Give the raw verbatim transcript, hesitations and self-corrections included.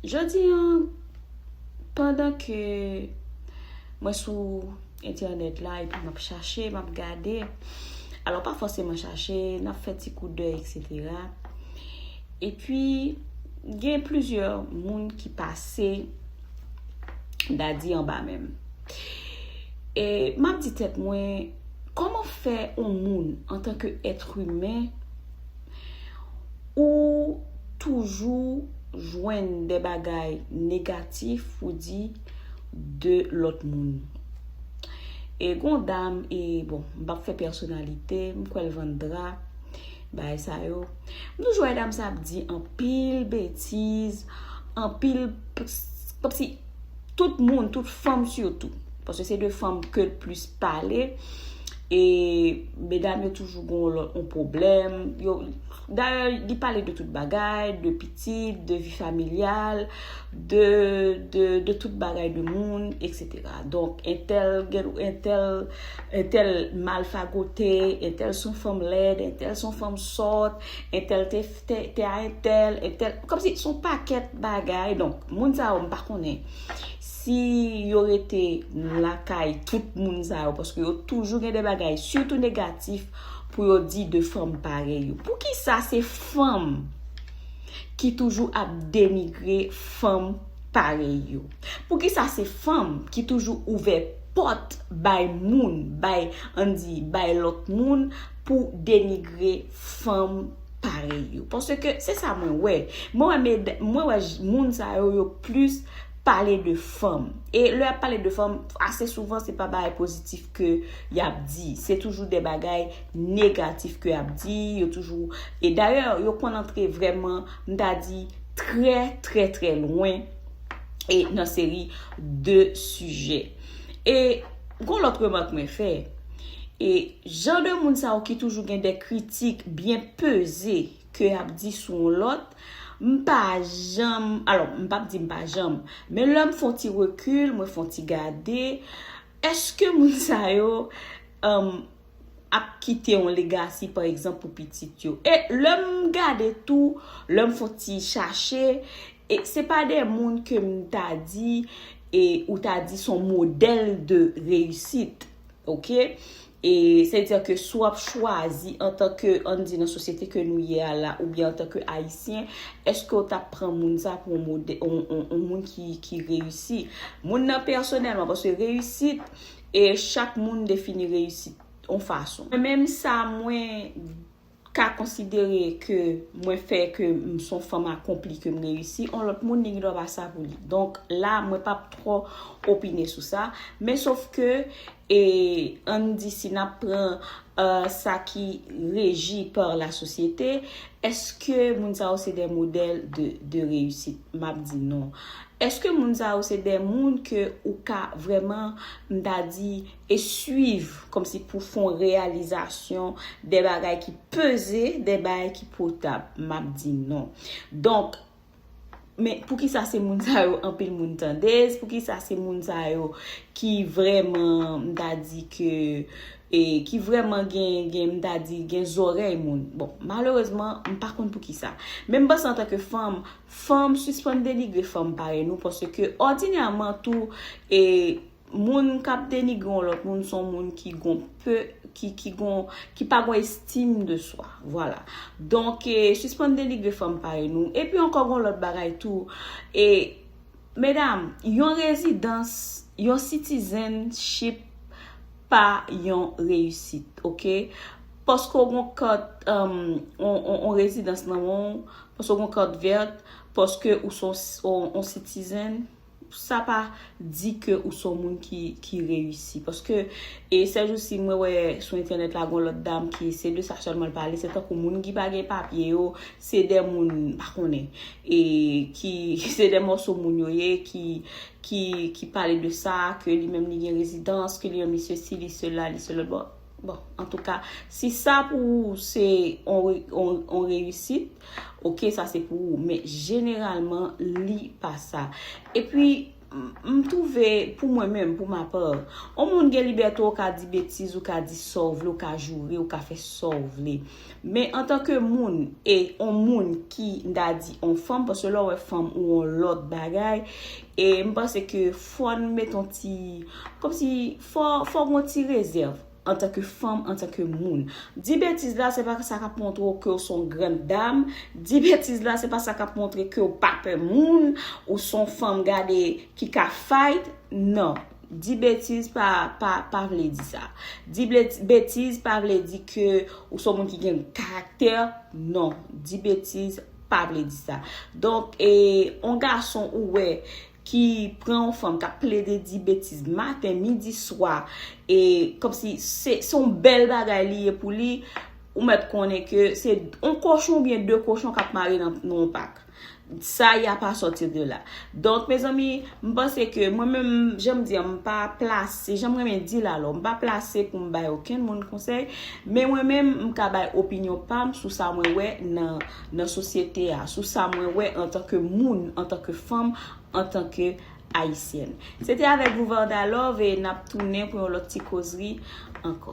Jodi an, pandan ke mwen sou entènèt la epi m ap chache, m ap gade, alò pa fòseman chache, n ap fè ti koudèy, etsetera. Epi, gen plizyè moun ki pase Dadi anba men m. E m ap di tèt mwen, kòman fè yon moun, antanke èt imen, ou toujou jwenn de bagay negatif pou di de lòt moun? E gon dam, e bon, m p ap fè pèsonalite, m kwè l vann dra, bagay sa yo. M toujou wè dam sa ap di anpil betiz, anpil, kòmsi tout moun, tout fanm sitou. Paske se de fanm ke l plis pale. E medam yo toujou gon lòt, yon pwoblèm. Yo, dayè, li pale de tout bagay, de pitit, de vi familyal, de, de, de tout bagay de moun, etsetera. Donk, entèl, entèl, entèl mal fagote, entèl son fanm lèd, entèl son fanm sòt, entèl te, te, te a entèl, entèl, kòmsi son pakèt bagay. Donk, moun sa yo, m pa konnen si yo rete lakay tout moun sa yo, paske yo toujou gen de bagay, sitou negatif, pou yo di de fanm parèy yo. Poukisa se fanm ki toujou ap denigre fanm parèy yo? Poukisa se fanm ki toujou ouvè pòt bay moun, bay, ann di, bay lòt moun pou denigre fanm parèy yo? Paske se sa mwen wè. Mwen wè, mwen wè moun sa yo, yo plis pale de fanm. E lè y ap pale de fanm, ase souvan, se pa bagay pozitif ke y ap di. Se toujou de bagay negatif ke y ap di. Yo toujou, e dayè, yo konn antre vrèman, m ta di, trè, trè, trè lwen e nan seri de sijè. E gon lòt remak mwen fè. E jan de moun sa yo ki toujou gen de kritik byen peze ke y ap di sou yon lòt, m pa janm, alò, m p ap di m pa janm, men lè m fè yon ti rekil, mwen fè yon ti gade, èske moun sa yo, um, ap kite yon legasi, pa egzanp, pou pitit yo? E lè m gade tou, lè m fè yon ti chache, e se pa de moun ke m ta di, e ou ta di se yon modèl de reyisit, oke? E sètadi ke si w ap chwazi antanke, ann di, nan sosyete ke nou ye a la, oubyen antanke Ayisyen, èske w t ap pran moun sa pou yon modè-, yon, yon, yon moun ki, ki reyisi? Moun nan pèsonèlman, paske reyisit, e chak moun defini reyisit yon fason. Mwen menm sa mwen ka konsidere ke mwen fè ke m se yon fanm akonpli, ke m reyisi, yon lòt moun li gen dwa pa sa pou li. Donk la, mwen p ap twò opine sou sa. Men sof ke, e, ann di si n ap pran, euh, sa ki reji pa lasosyete, èske moun sa yo se de modèl de, de reyisit? M ap di non. Èske moun sa yo se de moun ke ou ka vrèman, m ta di, e swiv, kòmsi pou fè yon reyalizasyon de bagay ki peze, de bagay ki potab? M ap di non. Donk, men poukisa se moun sa yo anpil moun tandez? Poukisa se moun sa yo ki vrèman, m ta di ke, e ki vrèman gen, gen, m ta di, gen zòrèy moun? Bon, malerezman, m pa konn poukisa. Men m panse antanke fanm, fanm, sispann denigre fanm parèy nou, paske òdinèman tou, e moun k ap denigre yon lòt moun se yon moun ki gon pe, ki, ki gon, ki pa gon estim de swa. Vwala. Donk, e, sispann denigre fanm parèy nou. Epi ankò gon lòt bagay tou, e, medam, yon rezidans, yon citizenship pa yon reyisit, oke? Paske w gon kat, um, on, on, on rezidans nan men w, paske w gon kat vèt, paske ou se on, on, on citizen, sa pa di ke ou se yon moun ki, ki reyisi. Paske, e, sèjousi, mwen wè sou entènèt la, gon lòt dam ki se de sa sèlman l pale, se tankou moun ki pa gen papye yo, se de moun, m pa konnen, e ki, se de mòso moun yo ye, ki, ki, ki pale de sa, ke li menm li gen rezidans, ke li menm li sesi, li sela, li selòt. Bon, bon, antouka, si sa pou ou se on re-, on, on reyisit, oke, sa se pou ou. Men jeneralman, li pa sa. Epi, m twouve, pou mwen menm, pou ma pa, yon moun gen libète, ou ka di betiz, ou ka di sa w vle, ou ka joure, ou ka fè sa w vle. Men antanke moun, e yon moun ki, m ta di, yon fanm, paske lè w wè fanm ou yon lòt bagay, e m panse ke fò n met yon ti, kòmsi, fò, fò gen yon ti rezèv antanke fanm, antanke moun. Di betiz la, se pa sa k ap montre w ke w se yon grann dam. Di betiz la, se pa sa k ap montre ke w pa pè moun, ou se yon fanm, gade, ki ka fight. Non. Di betiz pa, pa, pa vle di sa. Di betiz pa vle di ke ou se yon moun ki gen karaktè. Non. Di betiz pa vle di sa. Donk, e, yon gason ou wè ki pran yon fanm k ap plede di betiz maten, midi, swa, e kòmsi se, se yon bèl bagay li ye pou li, ou mèt konnen ke se yon kochon oubyen de kochon k ap mare nan, nan yon pak. Ça ira pas sortir de là. Donk, mezanmi, m panse ke mwen menm, jan m di an, m pa plase, jan m renmen di l alò, m pa plase pou m bay okenn moun konsèy, men mwen menm, m ka bay opinyon pa m sou sa mwen wè nan, nan sosyete a, sou sa mwen wè antanke moun, antanke fanm, antanke ayisyèn. Se te avèk vous, Varda Love, e n ap tounen pou yon lòt ti kozri ankò.